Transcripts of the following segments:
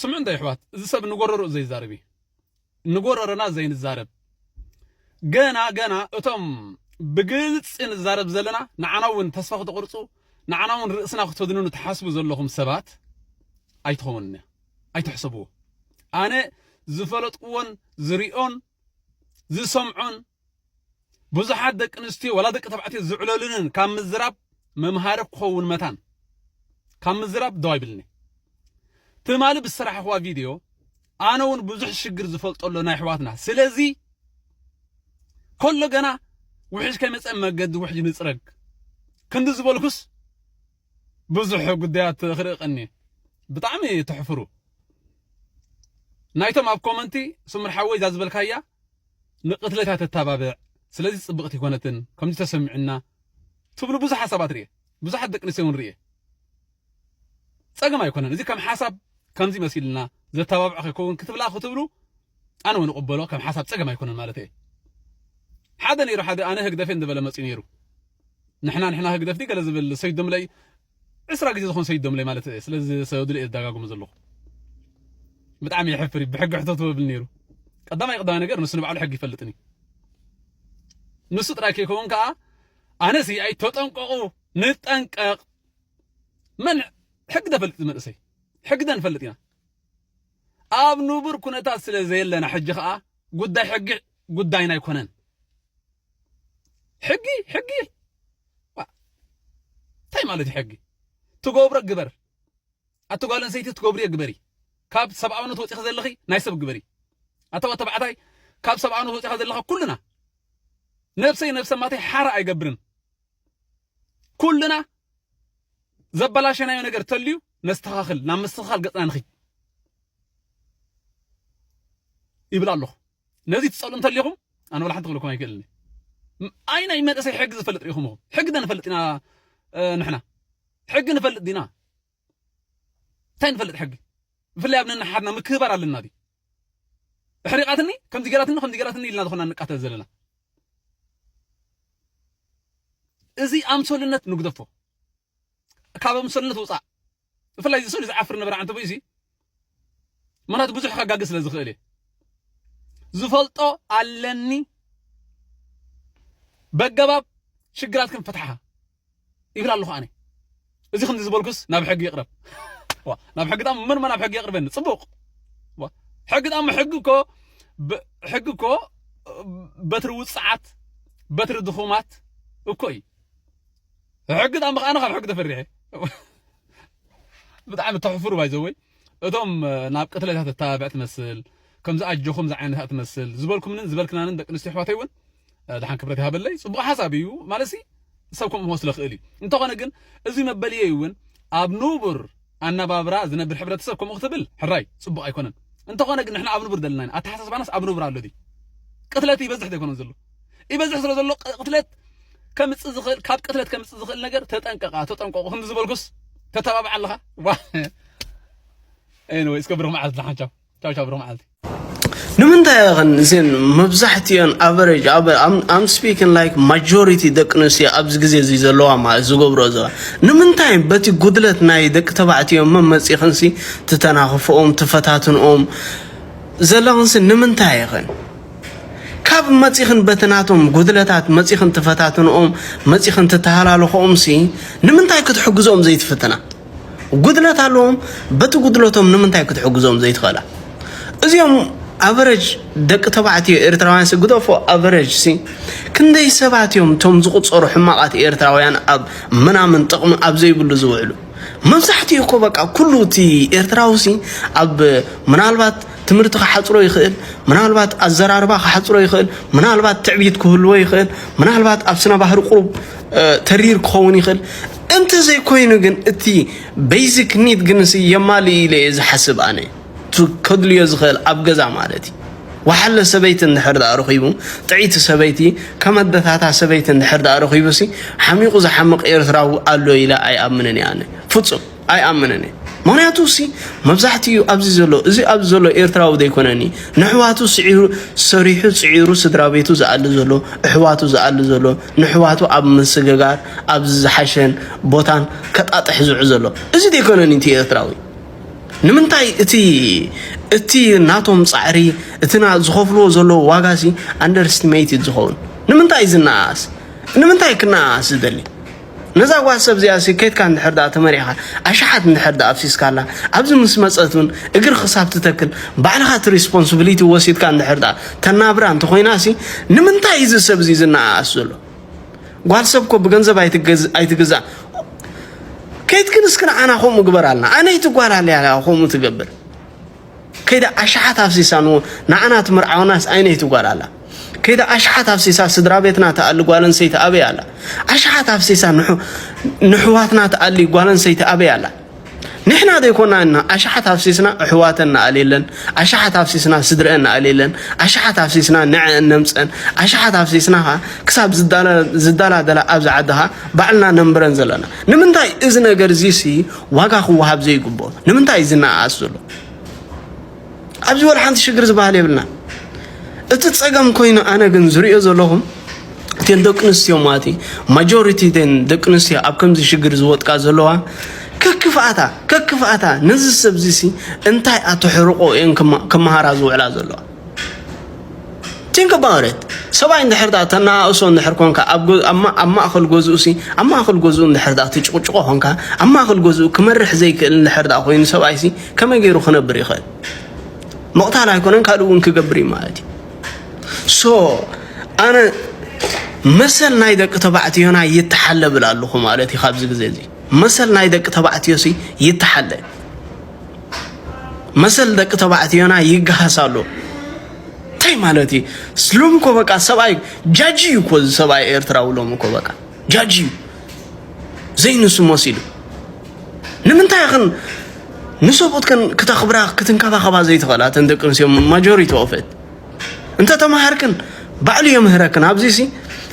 ስምዑ እንዶ ኣሕዋት፣ እዚ ሰብ ንጎረርኡ ዘይዛረብ እዩ። ንጎረረና ዘይንዛረብ፣ ገና ገና እቶም ብግልፂ ንዛረብ ዘለና ንዓና እውን ተስፋ ክተቁርፁ፣ ንዓና እውን ርእስና ክተድንኑ ትሓስቡ ዘለኹም ሰባት ኣይትኸውን እያ። ኣይትሕሰብዎ። ኣነ ዝፈለጥኩዎን ዝሪኦን ዝሰምዖን ብዙሓት ደቂ ኣንስትዮ ዋላ ደቂ ተባዕትዮ ዝዕለሉንን ካብ ምዝራብ መምሃሪ ክኸውን መታን ካብ ምዝራብ ደው ኣይብልኒ። ትማሊ ብዝሰራሕኽዋ ቪድዮ ኣነ እውን ብዙሕ ሽግር ዝፈልጦ ኣሎ ናይ ኣሕዋትና። ስለዚ ከሎ ገና ውሕጅ ከይመፀ መገዲ ውሕጅ ንፅረግ ክንዲ ዝበልኩስ ብዙሕ ጉዳያት ክርኢ ቀኒ። ብጣዕሚ ተሕፍሩ። ናይቶም ኣብ ኮመንቲ ስምር ሓወይ እዛ ዝበልካያ ንቅትለት እያ ተተባብዕ፣ ስለዚ ጽብቕቲ ኣይኮነትን፣ ከምዚ ተሰሚዑና ትብሉ ብዙሕ ሓሳባት ርየ፣ ብዙሓት ደቂ ኣንስትዮ እውን ርየ። ጸገም ኣይኮነን። እዚ ከም ሓሳብ ከምዚ መሲልና ዘተባብዕ ከይከውን ክትብላ ክትብሉ ኣነ እውን እቕበሎ፣ ከም ሓሳብ ጸገም ኣይኮነን ማለት እየ። ሓደ ነይሩ፣ ሓደ ኣነ ህግደፍ እየ እንዳበለ መጺኡ ነይሩ። ንሕና ንሕና ህግደፍ ድዩ ገለ ዝብል ሰይድ ደምለይ ዕስራ ግዜ ዝኾን ሰይድ ደምለይ ማለት እየ። ስለዚ ሰይድ ደምለይ እየ ዝደጋግሞ ዘለኹ። ብጣዕሚ የሕፍር እዩ። ብሕጊ ሕተቱ ይብል ነይሩ። ቀዳማይ ቀዳማይ ነገር ንሱ ንባዕሉ ሕጊ ይፈልጥን እዩ። ንሱ ጥራይ ከይከውን ከዓ ኣነሲ ኣይተጠንቀቑ ንጠንቀቕ። መን ሕጊ ደፈልጥ መንእሰይ? ሕጊ ደንፈልጥ ኢና። ኣብ ንቡር ኩነታት ስለ ዘየለና ሕጂ ከዓ ጉዳይ ሕጊ ጉዳይና ኣይኮነን። ሕጊ፣ ሕጊ። ዋ፣ እንታይ ማለት እዩ ሕጊ? ትገብሮ ግበር። ኣቲ ጓል ኣንስተይቲ ትገብርዮ ግበሪ። ካብ ሰብኣውነት ወፂኺ ዘለኺ ናይ ሰብ ግበሪ። ኣታ ወዲ ተባዕታይ ካብ ሰብኣውነት ወፂኻ ዘለኻ ኩልና ነብሰይ ነብሰ ማተይ ሓራ ኣይገብርን። ኩልና ዘበላሸናዮ ነገር ተልዩ ነስተኻኽል፣ ናብ ምስትኽኻል ገፅና ንኺድ ይብል ኣለኹ። ነዚ ትጸልኡ እንተሊኹም ኣነ ወላ ሓንቲ ክብለኩም ኣይክእልን። ኣይ ናይ መንእሰይ ሕጊ ዝፈልጥ ርኢኹም ኢኹም። ሕጊ ዶ ንፈልጥ ኢና? እ፣ ንሕና ሕጊ ንፈልጥ ዲና? እንታይ ንፈልጥ ሕጊ? ብፍላይ ኣብ ነንሓድና ምክብባር ኣለና ድዩ? ኣሕሪቓትኒ፣ ከምዚ ገይራትኒ፣ ከምዚ ገይራትኒ ኢልና ዝኾና ንቃተል ዘለና። እዚ ኣምሰሉነት ንግደፎ። ካብ ኣምሰሉነት ውጻእ። ብፍላይ እዚ ስእሊ ዝዓፍር ነበረ ኣንተ ቦይሲ። ምኽንያቱ ብዙሕ ከጋግዝ ስለ ዝኽእል እየ። ዝፈልጦ ኣለኒ። በገባብ ሽግራትክን ፍትሓ ይብል ኣለኹ ኣነ። እዚ ከምዚ ዝበልኩስ ናብ ሕጊ ይቕረብ። ዋ፣ ናብ ሕጊ ጣም መን ናብ ሕጊ የቕርበኒ? ጽቡቕ። ዋ፣ ሕጊ ጣም ሕጊ እኮ ብ-፣ ሕጊ እኮ በትሪ ውጽዓት፣ በትሪ ድኹማት እኮ እዩ። ሕጊ ጣም ከኣ ካብ ሕጊ ተፈሪሐ። ብጣዕሚ ተሕፍሩ ባይዘወይ። እቶም፣ እ፣ ናብ ቅትለታት ተተባብዕ ትመስል፣ ከምዚ ኣጆኹም ዝዓይነታት ትመስል ዝበልኩምንን ዝበልክናንን ደቂ ኣንስትዮ ኣሕዋተይ እውን፣ እ፣ ደሓን ክብረት ይሃበለይ። ጽቡቕ ሓሳብ እዩ። ማለትሲ ሰብ ከምኡ ክመስሎ ይኽእል እዩ። እንተኾነ ግን እዚ መበልየይ እውን ኣብ ንቡር ኣነባብራ ዝነብር ሕብረተሰብ ከምኡ ክትብል ሕራይ ጽቡቕ ኣይኮነን። እንተኾነ ግን ንሕና ኣብ ንቡር ዘለና ኢና። ኣተሓሳስባናስ ኣብ ንቡር ኣሎ ድዩ? ቅትለት ይበዝሕ ዘይኮነን ዘሎ? ይበዝሕ ስለ ዘሎ ቅ-፣ ቅትለት ከምጽእ ዝኽእል፣ ካብ ቅትለት ከምጽእ ዝኽእል ነገር ተጠንቀቓ፣ ተጠንቀቑ። ከምዚ ዝበልኩስ ተተባብዕ ኣለኻ? ዋ። ኤኒወይ፣ እስከ ብሩኽ መዓልቲ ደሓን ቻው። ቻው ቻው፣ ብሩኽ መዓልቲ። ንምንታይ ኢኽን እዘን መብዛሕትኦን ኣቨሬጅ፣ ኣብ-፣ I'm፣ I'm speaking like majority ደቂ ኣንስትዮ ኣብዚ ግዜ እዚ ዘለዋ ማለት ዝገብሮ ዘለዋ? ንምንታይ በቲ ጉድለት ናይ ደቂ ተባዕትዮ መመጺኽንሲ ትተናኽፍኦም፣ ትፈታትንኦም ዘለኽንሲ ንምንታይ ኢኽን? ካብ መጺኽን በቲ ናቶም ጉድለታት መጺኽን ትፈታትንኦም፣ መጺኽን ትተሃላልኽኦምሲ ንምንታይ ክትሕግዝኦም ዘይትፍትና? ጉድለት ኣለዎም፣ በቲ ጉድለቶም ንምንታይ ክትሕግዞም ዘይትኽእላ? እዚኦም ኣቨረጅ ደቂ ተባዕትዮ ኤርትራውያን ሲ ግደፎ፣ ኣቨረጅ ሲ ክንደይ ሰባት እዮም እቶም ዝቑጸሩ ሕማቓት ኤርትራውያን ኣብ ምናምን ጥቕሚ ኣብ ዘይብሉ ዝውዕሉ? መብዛሕትኡ እኮ በቃ ኩሉ እቲ ኤርትራዊ ሲ ኣብ ምናልባት ትምህርቲ ክሓጽሮ ይኽእል፣ ምናልባት ኣዘራርባ ክሓጽሮ ይኽእል፣ ምናልባት ትዕቢት ክህልዎ ይኽእል፣ ምናልባት ኣብ ስነ ባህሪ ቁሩብ፣ እ፣ ተሪር ክኸውን ይኽእል። እንተዘይኮይኑ ግን እቲ ቤዚክ ኒድ ግን ሲ የማልእ ኢለ እየ ዝሓስብ ኣነ። እቲ ከድልዮ ዝኽእል ኣብ ገዛ ማለት እዩ። ወሓለ ሰበይቲ እንድሕር ደኣ ረኺቡ፣ ጥዕይቲ ሰበይቲ፣ ከመደታታ ሰበይቲ እንድሕር ደኣ ረኺቡ ሲ ሓሚቑ ዝሓምቕ ኤርትራዊ ኣሎ ኢለ ኣይኣምንን እየ ኣነ። ፍጹም። ኣይኣምንን እየ። ምኽንያቱ ሲ መብዛሕትኡ ኣብዚ ዘሎ፣ እዚ ኣብዚ ዘሎ ኤርትራዊ ዘይኮነኒ፣ ንሕዋቱ ስዒሩ፣ ሰሪሑ፣ ጽዒሩ፣ ስድራ ቤቱ ዝኣሊ ዘሎ፣ ኣሕዋቱ ዝኣሊ ዘሎ፣ ንሕዋቱ ኣብ ምስግጋር፣ ኣብ ዝሓሸን ቦታን ከጣጥሕ ዝውዕ ዘሎ፣ እዚ ዘይኮነኒ እቲ ኤርትራዊ። ንምንታይ እቲ እቲ ናቶም ጻዕሪ እቲ ና ዝኸፍልዎ ዘለዉ ዋጋሲ underestimated ዝኸውን? ንምንታይ ዝነኣስ? ንምንታይ ክነኣስ ዝደሊ? ነዛ ጓል ሰብ እዚኣ ሲ ከይድካ እንድሕር ደኣ ተመሪኻ ኣሽሓት እንድሕር ደኣ ኣፍሲስካላ ኣብዚ ምስ መጸት እውን እግሪ ክሳብ ትተክል ባዕልኻ እቲ responsibility ወሲድካ እንድሕር ደኣ ተናብራ እንተኾይና ሲ ንምንታይ እዚ ሰብ እዚ ዝነኣኣስ ዘሎ? ጓል ሰብ እኮ ብገንዘብ ኣይትገዝ- ኣይትግዛእ። ከይድክን እስኪ ንዓና ከምኡ ግበራልና። ኣነይቲ ጓል ኣለያ ከምኡ ትገብር። ከይዳ ኣሽሓት ኣፍሲሳ ንዓና ትምርዓውናስ ኣይነይቲ ጓል ኣላ። ከይዳ ኣሽሓት ኣፍሲሳ ስድራ ቤትና ትኣሊ ጓል ኣንስተይቲ ኣበይ ኣላ? ኣሽሓት ኣፍሲሳ ንሑ- ንሕዋትና ትኣሊ ጓል ኣንስተይቲ ኣበይ ኣላ? ንሕና ዘይኮና እና ኣሽሓት ኣፍሲስና ኣሕዋተን ንኣልየለን፣ ኣሽሓት ኣፍሲስና ስድረአን ንኣልየለን፣ ኣሽሓት ኣፍሲስና ንዐአን ነምፀን፣ ኣሽሓት ኣፍሲስና ኸዓ ክሳብ ዝዳላ- ዝዳላደላ ኣብዚ ዓዲ ኸዓ ባዕልና ነንብረን ዘለና። ንምንታይ እዚ ነገር እዚ ሲ ዋጋ ክወሃብ ዘይግብኦ? ንምንታይ እዚ እናኣኣስ ዘሎ? ኣብዚ ወላ ሓንቲ ሽግር ዝበሃል የብልና። እቲ ጸገም ኮይኑ ኣነ ግን ዝሪኦ ዘለኹ እተን ደቂ ኣንስትዮ ማለት እዩ፣ ማጆሪቲ እተን ደቂ ኣንስትዮ ኣብ ከምዚ ሽግር ዝወጥቃ ዘለዋ ከክፍኣታ ከክፍኣታ ነዚ ሰብ እዚ ሲ እንታይ ኣተሕርቆ እየን ከማ- ከመሃራ ዝውዕላ ዘለዋ? Think about it። ሰብኣይ እንድሕር ደኣ ተናኣእሶ እንድሕር ኮንካ ኣብ ገ- ኣብ ማ- ኣብ ማእኸል ገዝኡ ሲ ኣብ ማእኸል ገዝኡ እንድሕር ደኣ ትጭቕጭቆ ኮንካ ኣብ ማእኸል ገዝኡ ክመርሕ ዘይክእል እንድሕር ደኣ ኮይኑ ሰብኣይ ሲ ከመይ ገይሩ ክነብር ይኽእል? ምቕታል ኣይኮነን ካልእ እውን ክገብር እዩ ማለት እዩ። So ኣነ መሰል ናይ ደቂ ተባዕትዮና ይተሓለ ብል ኣለኹ ማለት እዩ። ካብዚ ግዜ እዚ መሰል ናይ ደቂ ተባዕትዮ ሲ ይተሓለ፣ መሰል ደቂ ተባዕትዮና ይገሃስ ኣሎ። እንታይ ማለት እዩ? ስሎም እኮ በቃ ሰብኣይ ጃጂ እዩ እኮ እዚ ሰብኣይ ኤርትራዊ ሎም እኮ በቃ ጃጂ እዩ ዘይንሱ መሲሉ። ንምንታይ ኽን ንሰብኡትክን ክተኽብራ ክትንከባኸባ ዘይትኽእላ እተን ደቂ ኣንስትዮ ማጆሪቲ ኦፈት እንተ ተማሃርክን ባዕሉ የምህረክን። ኣብዚ ሲ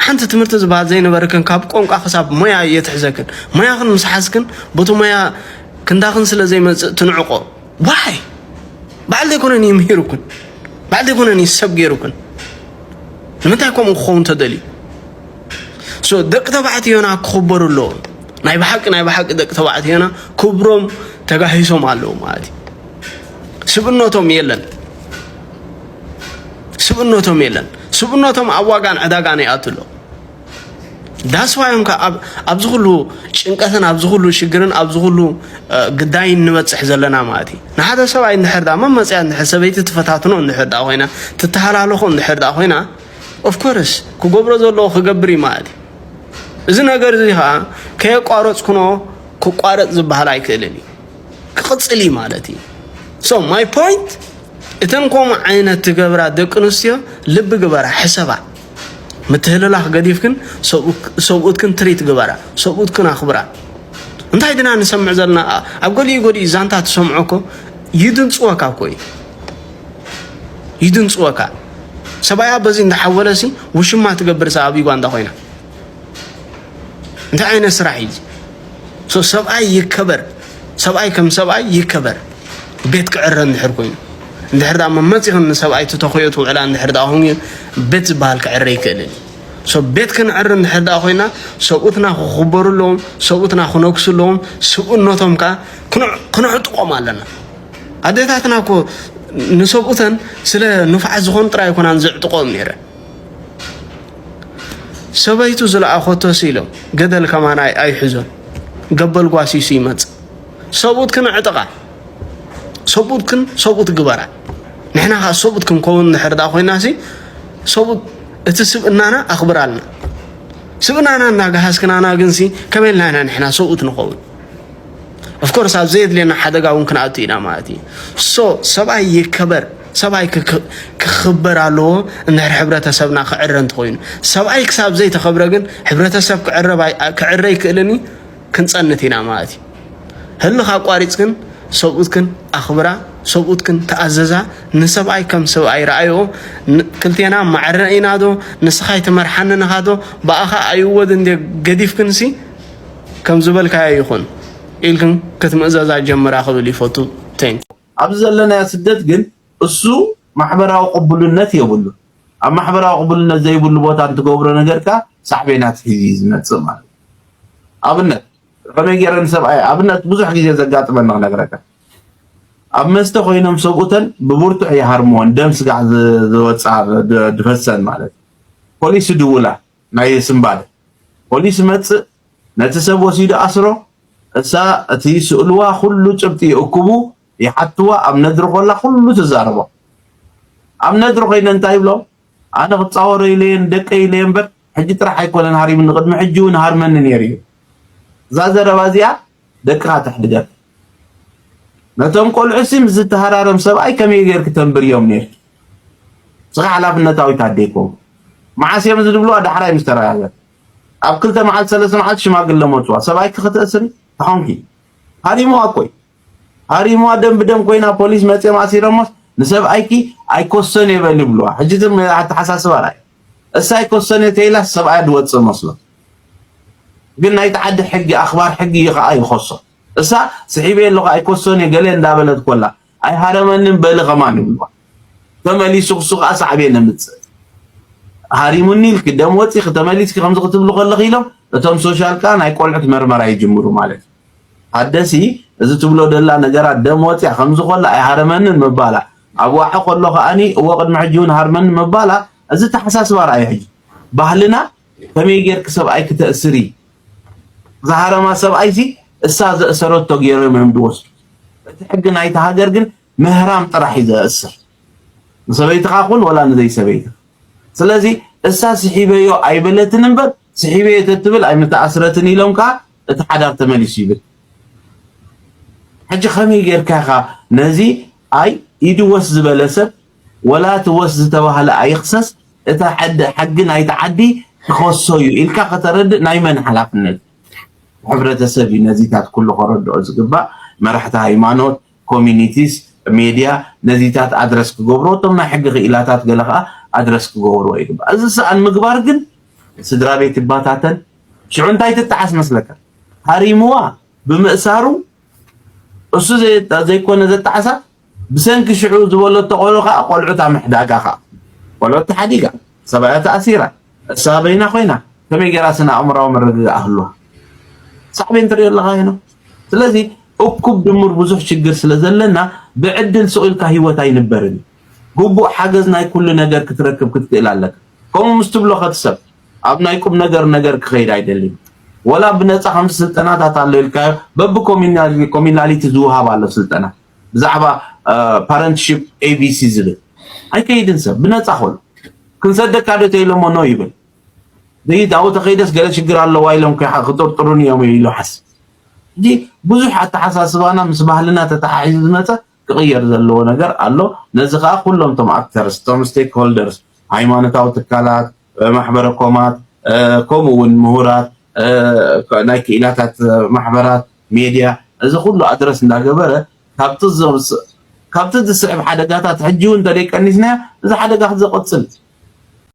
ሓንቲ ትምህርቲ ዝበሃል ዘይነበረክን ካብ ቋንቋ ክሳብ ሞያ የትሕዘክን። ሞያኽን ምስ ሓዝክን በቲ ሞያ ክንዳኽን ስለ ዘይመጽእ ትንዕቆ። ዋይ ባዕል ዘይኮነን ይምህርኩን ባዕል ዘይኮነን ሰብ ገይሩክን። ንምንታይ ከምኡ ክኸውን ተደልዩ? So ደቂ ተባዕትዮና ክኽበሩ ኣለዎም። ናይ ብሓቂ ናይ ብሓቂ ደቂ ተባዕትዮና ክብሮም ተጋሂሶም ኣለዉ ማለት እዩ። ስብእነቶም የለን፣ ስብእነቶም የለን። ስብእነቶም ኣብ ዋጋን ዕዳጋን ይኣቱ ኣሎ። ዳስዋዮም ኣብዚ ኩሉ ጭንቀትን ኣብዚ ኩሉ ሽግርን ኣብዚ ኩሉ ግዳይን ንበፅሕ ዘለና ማለት እዩ። ንሓደ ሰብኣይ እንድሕር ዳ መመፅያ እንድሕር ሰበይቲ ትፈታትኖ እንድሕር ዳ ኮይና ትተሃላለኾ እንድሕር ዳ ኮይና ኦፍኮርስ ክገብሮ ዘለዎ ክገብር እዩ ማለት እዩ። እዚ ነገር እዚ ከዓ ከየቋረፅኩኖ ክቋረፅ ዝበሃል ኣይክእልን እዩ፣ ክቕፅል እዩ ማለት እዩ። So my point እተን ከምኡ ዓይነት ትገብራ ደቂ ኣንስትዮ ልቢ ግበራ፣ ሕሰባ። ምትህልላኽ ገዲፍክን ሰብኡትክን ትሪት ግበራ፣ ሰብኡትክን ኣኽብራ። እንታይ ድና ንሰምዕ ዘለና ኣብ ገሊኡ ገሊኡ ዛንታ ትሰምዖ እኮ ይድንፅወካ እኮ እዩ፣ ይድንፅወካ። ሰብኣያ በዚ እንዳሓወለሲ ውሽማ ትገብር ሰኣብ ጓንዳ ኮይና እንታይ ዓይነት ስራሕ እዩ? So ሰብኣይ ይከበር፣ ሰብኣይ ከም ሰብኣይ ይከበር። ቤት ክዕረ እንድሕር ኮይኑ እንድሕር ዳ መመፂኽን ንሰብኣይ ትተኽዮ ትውዕላ እንድሕር ዳ ኮይኑ ቤት ዝበሃል ክዕረ ይክእልን። So ቤት ክንዕር እንድሕር ዳ ኮይና ሰብኡትና ክኽበሩ ኣለዎም፣ ሰብኡትና ክነግሱ ኣለዎም። ስብእነቶም ከዓ ክነዕጥቆም ኣለና። ኣዴታትና እኮ ንሰብኡተን ስለ ንፉዓት ዝኾኑ ጥራይ ኣይኮናን ዝዕጥቆም ነይረ። ሰበይቱ ዝለኣኸቶ ሲሎም ገደል ከማን ኣይሕዞን። ገበል ጓሲሱ ይመጽእ። ሰብኡትክን ዕጥቓ፣ ሰብኡትክን ሰብኡት ግበራ። ንሕና ኸዓ ሰብኡት ክንከውን እንድሕር ደኣ ኮይና ሲ ሰብኡት እቲ ስብእናና ኣኽብራልና። ስብእናና እናገሃስክናና ግን ሲ ከመይ ኢልና ኢና ንሕና ሰብኡት ንኸውን? ኦፍኮርስ ኣብ ዘየድልየና ሓደጋ እውን ክንኣቱ ኢና ማለት እዩ። So ሰብኣይ ይከበር፣ ሰብኣይ ክኽበር ኣለዎ። እንድሕር ሕብረተሰብና ክዕረ እንተኾይኑ ሰብኣይ ክሳብ ዘይተኸብረ ግን ሕብረተሰብ ክዕረ ኣይክእልን እዩ፣ ክንፀንት ኢና ማለት እዩ። ህልኽ ኣቋሪፅክን ሰብኡትክን ኣኽብራ፣ ሰብኡትክን ተኣዘዛ፣ ንሰብኣይ ከም ሰብኣይ ረኣይኦ። ክልቴና ማዕረ ኢና ዶ ንስኻ ኣይትመርሓንን ኢኻ ዶ ብኣኻ ኣይወድ እንደ ገዲፍክንሲ ከም ዝበልካዮ ይኹን ኢልክን ክትምእዘዛ ጀምራ ክብል ይፈቱ። Thank you። ኣብዚ ዘለናዮ ስደት ግን እሱ ማሕበራዊ ቅቡልነት የብሉ። ኣብ ማሕበራዊ ቅቡልነት ዘይብሉ ቦታ እንትገብሮ ነገርካ ሳዕቤናት ሒዙ እዩ ዝመፅእ ማለት እዩ። ኣብነት ከመይ ገይረ ንሰብኣይ ኣብነት ብዙሕ ግዜ ዘጋጥመኒ ክነግረካ። ኣብ መስተ ኮይኖም ሰብኡተን ብብርቱዕ ይሃርምወን፣ ደም ስጋዕ ዝ- ዝወፅኣ ድ- ድፈሰን ማለት እዩ። ፖሊስ ይድውላ፣ ናይ ስምባደ ፖሊስ መፅእ፣ ነቲ ሰብ ወሲዱ ኣስሮ። እሳ እቲ ስእልዋ ኩሉ ጭብጢ ይእክቡ፣ ይሓትዋ። ኣብ ነድሪ ኮላ ኩሉ ትዛረቦ። ኣብ ነድሪ ኮይነ እንታይ ይብሎም? ኣነ ክፃወሮ ኢለየ ንደቀይ ኢለየ እምበር ሕጂ ጥራሕ ኣይኮነን ሃሪሙኒ፣ ቅድሚ ሕጂ እውን ሃርመኒ ነይሩ እዩ። እዛ ዘረባ እዚኣ ደቅኻ ተሕድገካ። ነቶም ቆልዑ ሲ ምስ ዝተሃራረም ሰብኣይ ከመይ ጌርክ ተንብርዮም ኔርክ? ንስኻ ሓላፍነታዊት ኣደ ኣይኮንኩ። መዓስ እዮም እዚ ዝብልዋ? ዳሕራይ ምስ ተረጋገ። ኣብ ክልተ መዓልቲ ሰለስተ መዓልቲ ሽማግለ መፅዋ። ሰብኣይኪ ከተእስሪ ተኾንኪ። ሃሪምዋ እኮይ። ሃሪምዋ ደም ብደም ኮይና ፖሊስ መፅኦም ኣሲሮሞስ ንሰብኣይኪ ኣይኮሰን የበል ይብልዋ። ሕጂ ዝም ኣተሓሳስባ ራይ። እሳ ኣይኮሰን ተይላስ ሰብኣያ ዝወፅእ መስሎ። ግን ናይቲ ዓዲ ሕጊ ኣኽባር ሕጊ እዩ ከዓ ይኸሶ። እሳ ስሒበ ኣለኹ ኣይኮሰን ገለ እንዳበለት ኮላ ኣይሃረመንን በሊ ከማን ይብልዋ። ተመሊሱ ክሱ ከዓ ሳዕቤ ነምፅእ። ሃሪሙኒ ኢልኪ ደም ወፂኺ ተመሊስኪ ከምዚ ክትብሉ ከለኺ ኢሎም እቶም ሶሻል ከዓ ናይ ቆልዑት መርመራ ይጅምሩ ማለት እዩ። ኣደሲ እዚ ትብሎ ደላ ነገራት ደም ወፅያ ከምዚ ኮላ ኣይሃረመንን ምባላ ኣብ ዋዒ ከሎ ከዓኒ እዎ ቅድሚ ሕጂ እውን ሃርመኒ ምባላ እዚ ተሓሳስባ ረኣዩ። ሕጂ ባህልና ከመይ ጌርክ ሰብኣይ ክተእስሪ ዝሃረማ ሰብኣይሲ እሳ ዘእሰረቶ ገይሮም እዮም ዝወስዱ። እቲ ሕጊ ናይቲ ሃገር ግን ምህራም ጥራሕ እዩ ዘእስር። ንሰበይትኻ ኩን ወላ ንዘይሰበይትኻ። ስለዚ እሳ ስሒበዮ ኣይበለትን እምበር ስሒበዮ ተትብል ኣይምተኣስረትን ኢሎም ከዓ እቲ ሓዳር ተመሊሱ ይብል። ሕጂ ከመይ ጌርካ ኢኻ ነዚ ኣይ ኢዱ ወስ ዝበለ ሰብ ወላ እቲ ወስ ዝተባህለ ኣይኽሰስ እታ ሕድ- ሕጊ ናይቲ ዓዲ ክኸሶ እዩ ኢልካ ከተረድእ ናይ መን ሓላፍነት? ሕብረተሰብ እዩ ነዚታት ኩሉ ከረድኦ ዝግባእ። መራሕቲ ሃይማኖት፣ ኮሚኒቲስ፣ ሜድያ ነዚታት ኣድረስ ክገብሮ እቶም ናይ ሕጊ ክኢላታት ገለ ከዓ ኣድረስ ክገብርዎ ይግባእ። እዚ ሰኣን ምግባር ግን ስድራ ቤት ይባታተን። ሽዑ እንታይ ትጠዓስ መስለካ? ሃሪምዋ ብምእሳሩ እሱ ዘይ- ዘይኮነ ዘጣዕሳ ብሰንኪ ሽዑ ዝበለቶ ቆሎ ከዓ ቆልዑታ ምሕዳጋ ከዓ ቆልዑ ተሓዲጋ ሰብኣያ ተኣሲራ እሳ በይና ኮይና ከመይ ገይራ ስነ ኣእምራዊ መረጋጋእ ኣህልዋ ሳዕቤን ትሪኦ ኣለኻ ይኖ። ስለዚ እኩብ ድምር ብዙሕ ሽግር ስለ ዘለና ብዕድል ስቕ ኢልካ ህይወት ኣይንበርን እዩ። ግቡእ ሓገዝ ናይ ኩሉ ነገር ክትረክብ ክትክእል ኣለካ። ከምኡ ምስ ትብሎ ከትሰብ ኣብ ናይ ቁም ነገር ነገር ክኸይድ ኣይደልን። ወላ ብነፃ ከምዚ ስልጠናታት ኣሎ ኢልካዮ በብኮሚናሊቲ ዝውሃብ ኣሎ ስልጠና ብዛዕባ ፓረንትሽፕ ኤቢሲ ዝብል ኣይከይድን ሰብ ብነፃ ኮሉ ክንሰደካ ዶ ተይሎሞ ኖ ይብል። ዘይት ኣብኡ ተኸይደስ ገለ ሽግር ኣለዋ ኢሎም ክጥርጥሩን እዮም ኢሉ ሓስ እዚ ብዙሕ ኣተሓሳስባና ምስ ባህልና ተተሓሒዙ ዝመፀ ክቕየር ዘለዎ ነገር ኣሎ። ነዚ ከዓ ኩሎም ቶም ኣክተርስ ቶም ስቴክሆልደርስ ሃይማኖታዊ ትካላት ማሕበረ ኮማት ከምኡ እውን ምሁራት ናይ ክኢላታት ማሕበራት ሜድያ እዚ ኩሉ ኣድረስ እንዳገበረ ካብቲ ካብቲ ዝስዕብ ሓደጋታት ሕጂ እውን እንተደይቀኒስናዮ እዚ ሓደጋ ክዘቐፅል